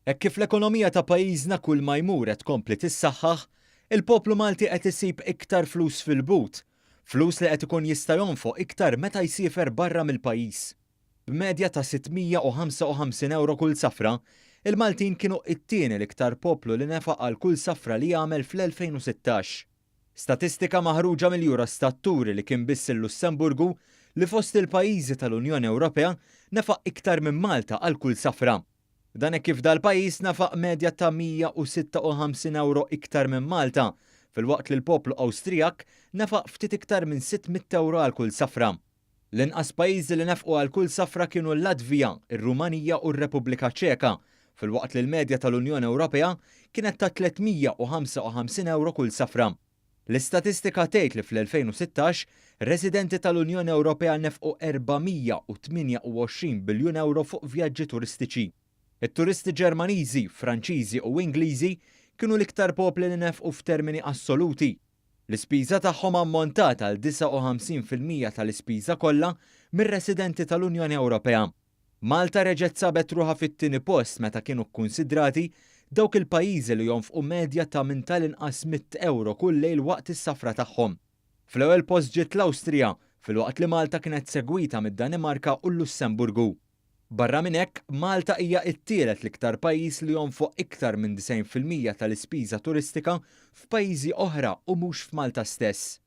Hekk kif l-ekonomija ta' pajjiżna kull ma jmur qed tkompli tissaħħaħ, il-poplu Malti qed isib iktar flus fil-but, flus li qed ikun jista' jonfoq iktar meta jsiefer barra mill-pajjiż. B'medja ta' 655 ewro kull safra, il-Maltin kienu t-tieni l-iktar poplu li nefaq għal kull safra li għamel fl-2016. Statistika maħruġa mill-Eurostat turi li kien biss il-Lussemburgu li fost il-pajjiżi tal-Unjoni Ewropea nefaq iktar minn Malta għal kull safra. Dan hekk kif dal-pajjiż nefaq medja ta' 156 ewro iktar minn Malta, filwaqt li l-poplu Awstrijak nefaq ftit iktar minn 600 ewro għal kull safra. L-inqas pajjiżi li nefqu għal kull safra kienu l-Latvija, ir-Rumanija u r-Repubblika Ċeka, filwaqt li l-medja tal-Unjoni Ewropea kienet ta' 355 ewro kull safra. L-istatistika tgħid li fl-2016, residenti tal-Unjoni Ewropea nefqu 428 biljun ewro fuq vjaġġi turistiċi. It-turisti Ġermaniżi, Franċiżi u Ingliżi kienu l-iktar popli li nefqu f'termini assoluti. L-ispiża tagħhom ammontat għal 59% tal-ispiża kollha mir-residenti tal-Unjoni Ewropea. Malta reġgħet sabet ruħha fit-tieni post meta kienu kkunsidrati dawk il-pajjiżi li jonfqu medja ta' minn tal-inqas €100 kull lejl waqt is-safra tagħhom. Fl-ewwel post ġiet l-Awstrija, filwaqt li Malta kienet segwita mid-Danimarka u l-Lussemburgu. Barra minn hekk, Malta hija t-tielet l-iktar pajjiż li jonfoq iktar minn 90% tal-ispiża turistika f'pajjiżi oħra u mhux f'Malta stess.